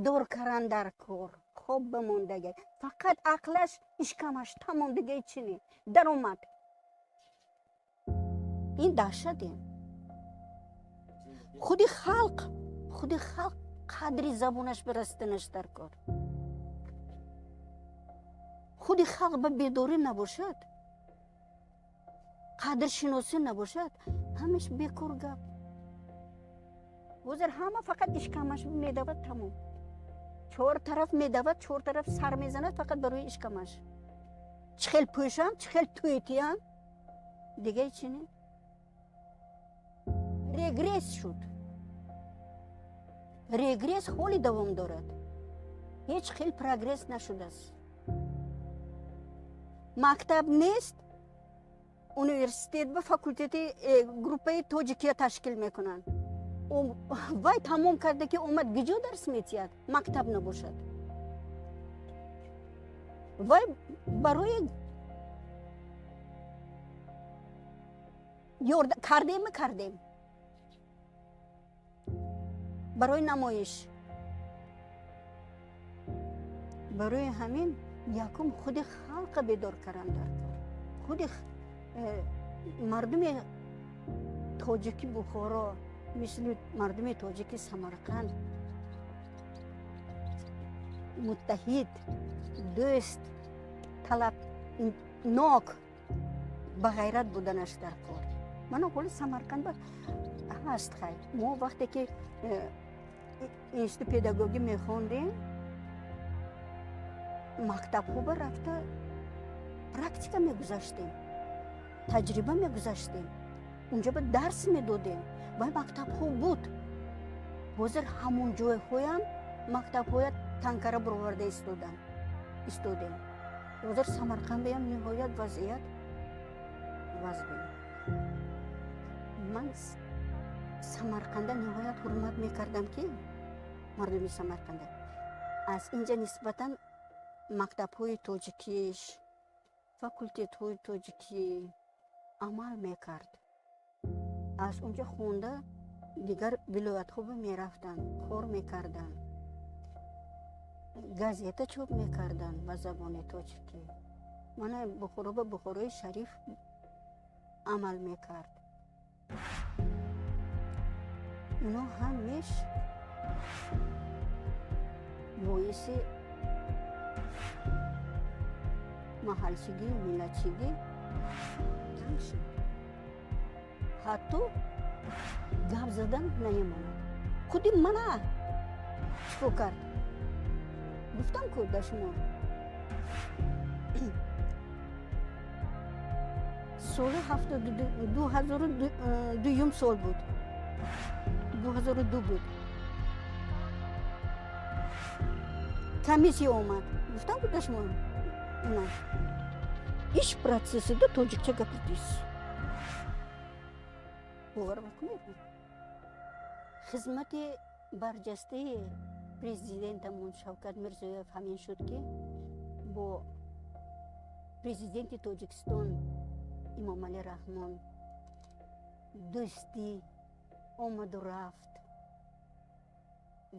Бедор кардан дар кор, хоб бимондагӣ, фақат ақлаш ишкамаш тамом, дига чӣ не даромад. Ин даҳшат ин. Худи халқ, худи халқ қадри забонаш бирастанаш дар кор. Худи халқ ба бедорӣ набошад, қадршиносӣ набошад, ҳамаш бекор гап. Ҳозир ҳама фақат ишкамаш медавад, тамом. Чор тараф медавад, чор тараф сар мезанад фақат барои ишкамаш. Чӣ хел пӯшам, чӣ хел тӯйтиям, дига чӣ не. Регресс шуд. Регресс ҳоли давом дорад. Ҳеҷ хел прогресс нашудааст. Мактаб нест, университет ба факултети группаи тоҷикия ташкил мекунанд. Вай тамом карда ки омад, гиҷо дарс метиҳад, мактаб набошад. Вай барои кардем кардем. Барои намоиш. Барои ҳамин якум худи халқа бедор кардан дар кор. Худи мардуми тоҷики Бухоро, мисли мардуми тоҷики Самарқанд муттаҳид, дӯст, талабнок, ба ғайрат буданаш дар кор. Мана ҳоли Самарқанд ҳаст хай. Мо вақте ки институт педагогӣ мехондем, мактабҳо ба рафта практика мегузаштем, таҷриба мегузаштем, унҷо ба дарс медодем. Вай мактабҳо буд. Ҳозир ҳамон ҷойҳоям мактабҳоя танкара бароварда истодем. Ҳозир Самарқандам ниҳоят вазъият вазбин. Ман Самарқанда ниҳоят ҳурмат мекардам, ки мардуми Самарқанда аз инҷа нисбатан мактабҳои тоҷикиш, факултетҳои тоҷикӣ амал мекард. Аз унҷа хонда дигар вилоятҳо мерафтанд, кор мекарданд, газета чоп мекарданд ба забони тоҷикӣ. Мана Бухоро ба Бухорои Шариф амал мекард. Ино ҳамеш боиси маҳалчигӣ, миллатчигӣ танг шуд. Ҳатто гап задан намемонад. Худи мана чӣ кор кард? Гуфтам ку да шумо. Соли 2002 сол буд. 2002 буд. Комиссия омад. Гуфтам ку да шумо. Ина. Иш процессида тоҷикча гапидис. Бовар мекунед? Хизмати барҷастаи президентамон Шавкат Мирзиёев ҳамин шуд, ки бо президенти Тоҷикистон Имомалӣ Раҳмон дӯстӣ омаду рафт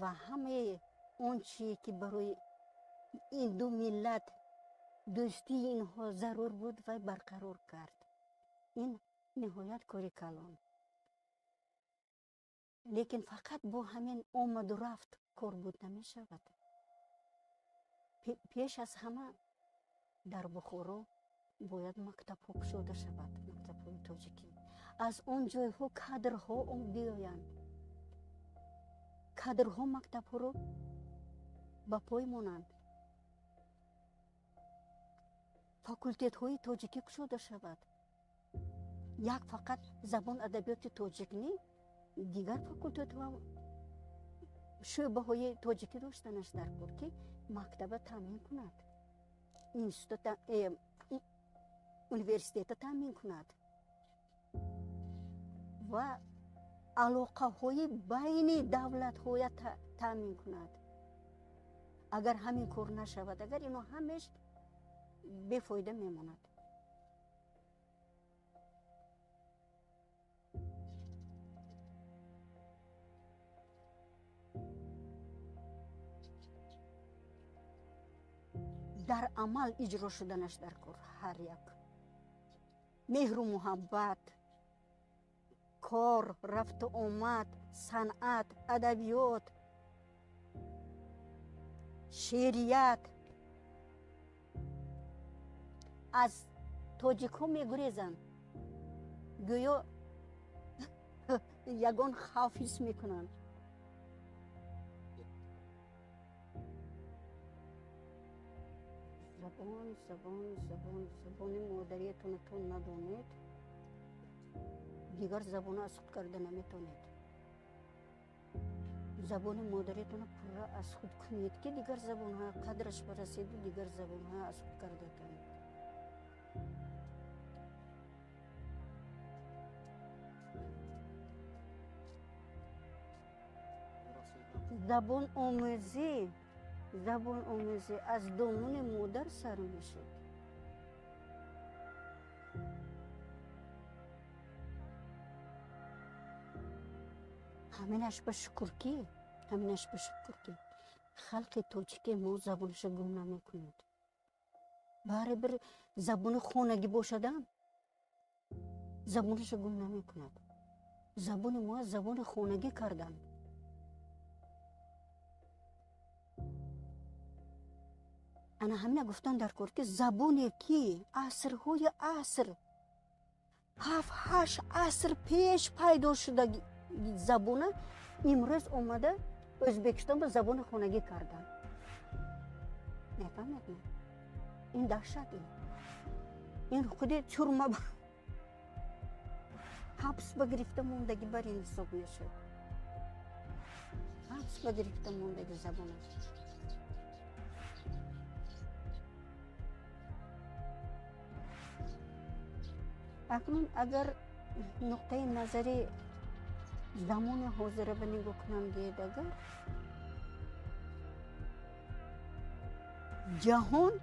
ва ҳамаи он чие ки барои ин ду миллат дӯстии инҳо зарур буд, вай барқарор кард. Ин ниҳоят кори калон. Лекин фақат бо ҳамин омаду рафт кор буд намешавад. Пеш аз ҳама дар Бухоро бояд мактабҳо кушода шавад, мактабҳои тоҷикӣ. Аз он ҷойҳо кадрҳо биёянд. Кадрҳо мактабҳоро ба пой монанд. Факултетҳои тоҷикӣ кушода шавад. Як фақат забон адабиёти тоҷик не, дигар факултетҳо шӯъбаҳои тоҷикӣ доштанаш дар кор, ки мактаба таъмин кунад, институт, университета таъмин кунад ва алоқаҳои байни давлатҳоя таъмин кунад. Агар ҳамин кор нашавад, агар ино ҳамеш бефоида мемонад. Дар амал иҷро шуданаш дар кор. Ҳар як меҳру муҳаббат, кор, рафту омад, санъат, адабиёт, шеърият. Аз тоҷикҳо мегурезанд, гӯё ягон хавф ҳис мекунанд. Забон, забон, забон, забони модариятонро то надонед, дигар забонро аз худ карда наметавонед. Забони модариятонро пурра аз худ кунед, ки дигар забонҳо қадраш бараседу дигар забонҳо аз худ карда тавонед. Забон омӯзӣ, забон омӯзӣ аз домони модар сар мешуд. Ҳаминаш ба шукр ки, ҳаминаш ба шукр ки халқи тоҷики мо забонашо гум намекунад. Барибир забони хонагӣ бошадам, забонашо гум намекунад. Забони мо забони хонагӣ карданд. Ана ҳамина гуфтан дар кор, ки забоне ки асрҳои аср, 7-8 аср пеш пайдо шуда забона имрӯз омада Ӯзбекистон ба забони хонагӣ карданд. Мефаҳмед? Ин даҳшат, ин худи тюрма, ҳабс ба гирифта мондагӣ бар ин ҳисоб мешуд. Ҳабс ба гирифта мондагӣ забон аст. Акнун агар нуқтаи назари замони ҳозира ба нигоҳ кунам, гӯед, агар ҷаҳон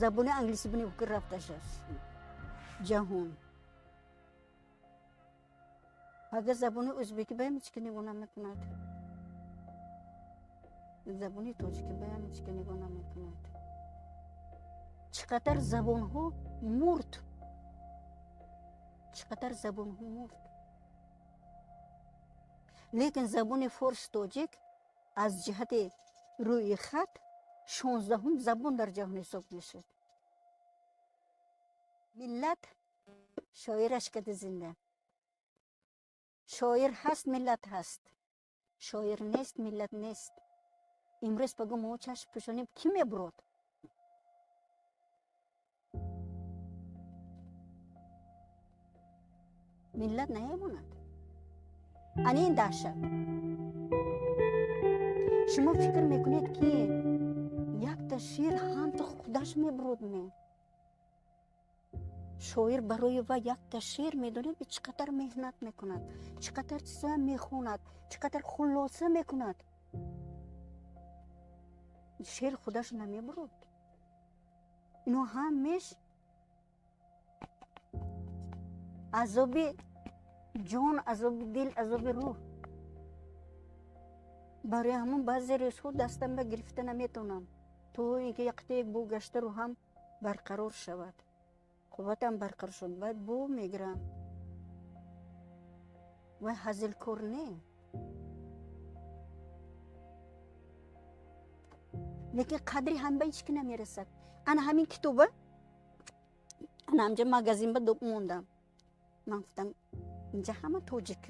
забони англисӣ ба нигоҳ рафташ аст. Ҷаҳон агар забони ӯзбекӣ ба ҳеҷ ки нигоҳ намекунад, забони тоҷикӣ ба ҳеҷ ки нигоҳ намекунад. Чӣ қадар забонҳо мурд, чӣ қадар забонҳо мурд. Лекин забони форс тоҷик аз ҷиҳати рӯи хат 16-ум забон дар ҷаҳон ҳисоб мешуд. Миллат шоираш кади зинда. Шоир ҳаст, миллат ҳаст. Шоир нест, миллат нест. Имрӯз паго мо чашм пӯшонем, кӣ мебурод? Миллат намемонад. Ана ин даҳшат. Шумо фикр мекунед, ки якта шеър ҳамто худаш мебурод ме? Шоир барои ва якта шеър медонед, чӣ қадар меҳнат мекунад, чӣ қадар чиза мехонад, чӣ қадар хулоса мекунад. Шеър худаш намебурод. Ино ҳамеш азоби ҷон, азоби дил, азоби рӯҳ. Барои ҳамон баъзе рӯзҳо дастам ба гирифта наметавонам, то ин ки яктаек бо гашта рӯҳам барқарор шавад, қувватам барқарор шуд, баъд бо мегирам. Вай ҳазилкор не. Лекин қадри ҳам ба ҳеҷ ки намерасад. Ана ҳамин китоба ана ҳамҷа магазин ба мондам. Ман гуфтам, инҷа ҳама тоҷик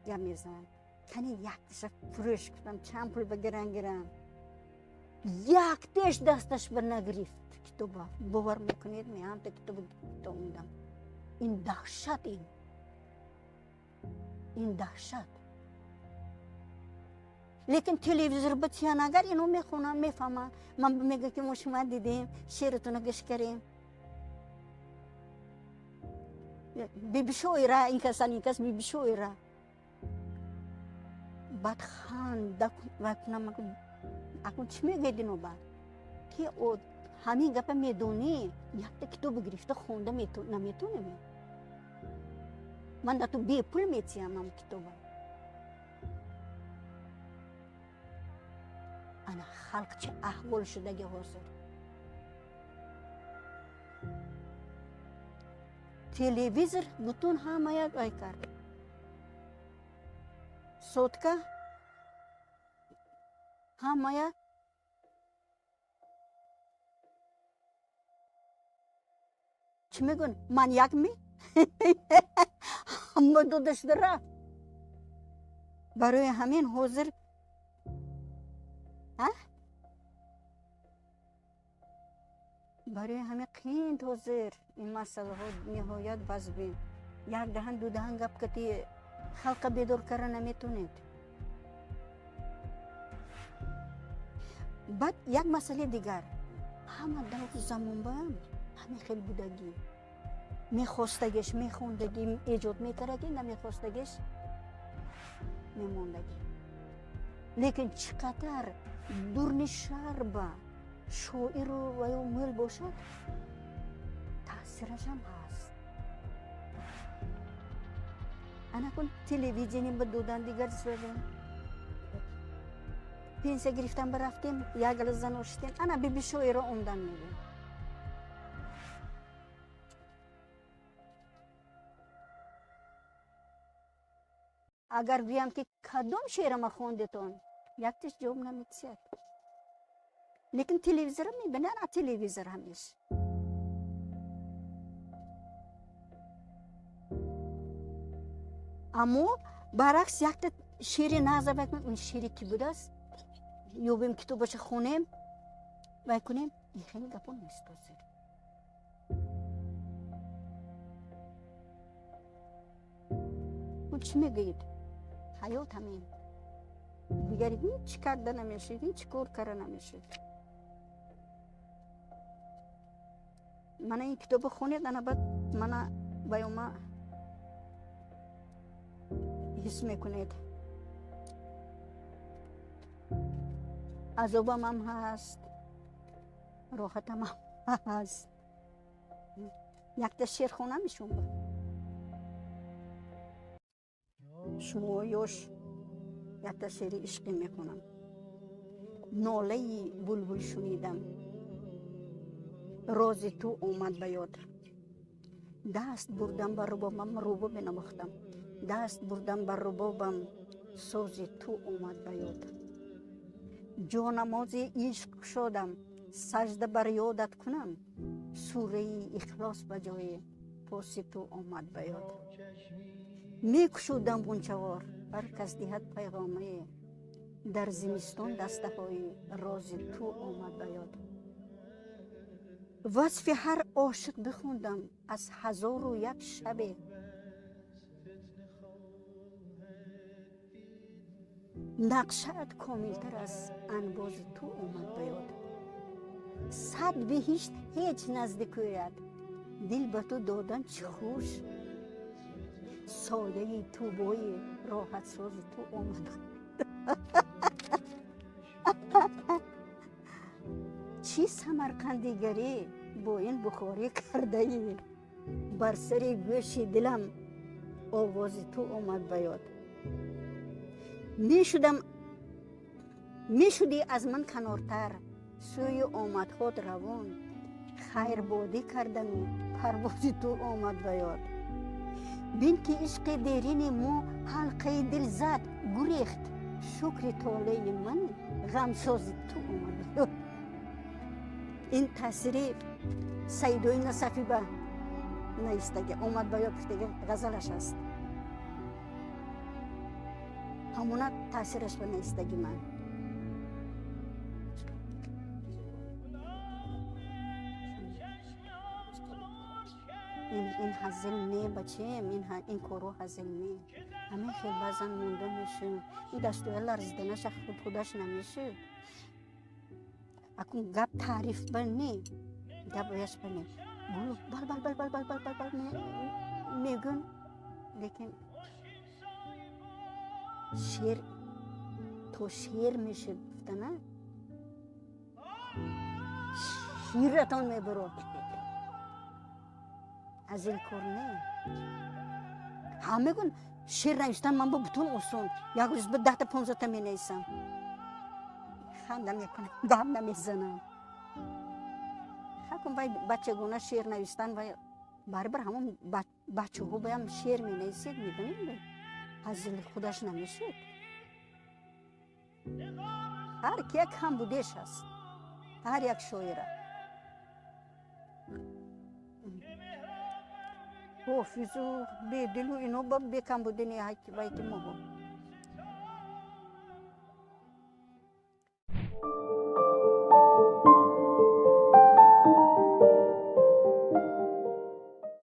гап мезананд, кани якташа фурӯш. Гуфтам, чанд пул ба гиран гирам. Яктеш дасташ ба нагирифт китоба. Бовар мекунед, ме ҳамта китоба гирифта омдам. Ин даҳшат, ин даҳшат. Лекин телевизор ба тиян, агар ино мехонанд, мефаҳманд. Ман мега, ки мо шума дидем, шеъратона гӯш кардем, бибишоира ин касан, ин кас бибишоира. Баъд ханда кунам, акун чӣ мегӯед ино? Баъд ки ҳамин гапа медонӣ, якта китоби гирифта хонда наметонем. Ман да ту бепул метиҳам ам китоба. Ана халқ чӣ аҳвол шудаги ҳозир. Телевизор бутун ҳамая вай кард. Сотка ҳамая чӣ мегӯн, маньяк ми ҳама дода шуда рафт. Барои ҳамин ҳозир барои ҳамин қиин ҳозир ин масъалаҳо ниҳоят вазбин. Як даҳан, ду даҳан гап кати халқа бедор карда наметонед. Баъд як масъалаи дигар, ҳама давру замонбаам ҳамин хел будагӣ, мехостагиш мехондагӣ, эҷод мекардагӣ, намехостагиш мемондагӣ. Лекин чӣ қадар дурни шарба шоиру ва ё мӯл бошад, таъсирашам ҳаст. Анакун телевидение ба додан, дигар пенсия гирифтан ба рафтем, як гала зано шитем, ана биби шоиро омдан мегӯем. Агар гӯям, ки кадом шеърама хондетон, яктеш ҷавоб наметисяд. Лекин телевизорро мебинанд, а телевизор ҳамеш. Аммо баръакс, якта шеъри наза, ин шеъри кӣ будааст, ёбем, китобаша хонем, вай кунем, ин хеле гапо нест ҳозир. Чӣ мегӯед? Ҳаёт ҳамин. Дигар ҳеҷ карда намешид, ҳеҷ кор карда намешид. Мана ин китобо хонед, ана баъд мана баёма ҳис мекунед. Азобамам ҳаст, роҳатамам ҳаст. Якта шеър хонам ишон ба шумо ёш, якта шеъри ишқӣ мехонам. Нолаи булбул шунидам, рози ту омад ба ёд. Даст бурдам ба рубобам, рубоб менавохтам, даст бурдам ба рубобам, сози ту омад ба ёд. Ҷонамози ишқ кушодам, сажда бар ёдат кунам, сураи Ихлос ба ҷои поси ту омад ба ёд. Мекушудам ғунчавор, ҳар кас диҳад пайғомае, дар зимистон дастаҳои рози ту омад ба ёд. Васфи ҳар ошиқ бихондам аз ҳазору як шабе, нақшаат комилтар аз анбози ту омад ба ёд. Сад биҳишт ҳеҷ назди кӯяд, дил ба ту додан чӣ хуш, сояи тӯбои роҳатсози ту омад. Чӣ самарқандигарӣ бо ин бухорӣ кардаӣ, бар сари гӯши дилам овози ту омад ба ёд. Мешудам, мешудӣ аз ман канортар, сӯи омадҳот равон, хайрбодӣ кардану парвози ту омад ба ёд. Бин, ки ишқи дерини мо ҳалқаи дил зад, гурехт, шукри толеи ман ғамсози ту омад ба ёд. Ин таъсири Саидои Насафӣ ба наистаги омад ба ёд гуфтаги ғазалаш аст, ҳамона таъсираш ба наистаги ман. Ин ҳазил не, бачем, ин корҳо ҳазил не. Ҳамин хел баъзан монда мешем, ин дастуя ларзиданаша худ худаш намешуд. Акун гап таъриф ба не, гап ояш ба не, бал бал бал бал бал бал бал бал мегӯн, лекин шеър то шеър мешуд гуфтана, ширатон мебурод. Аз ин кор не. Ҳа, мегӯн, шеър навиштан ман бо бутун осон, як рӯз ба 10-та, 15-та менависам. Ханда мекунам, гап намезанам. Хакун вай бачагона шеър навистан вай. Барибир ҳамон бачаҳо баям шеър менависед, медонед, ҳазили худаш намешуд. Ҳар ки як камбудеш аст, ҳар як шоира. Ҳофизу, Бедилу, ино ба бекамбудини вайки моҳо.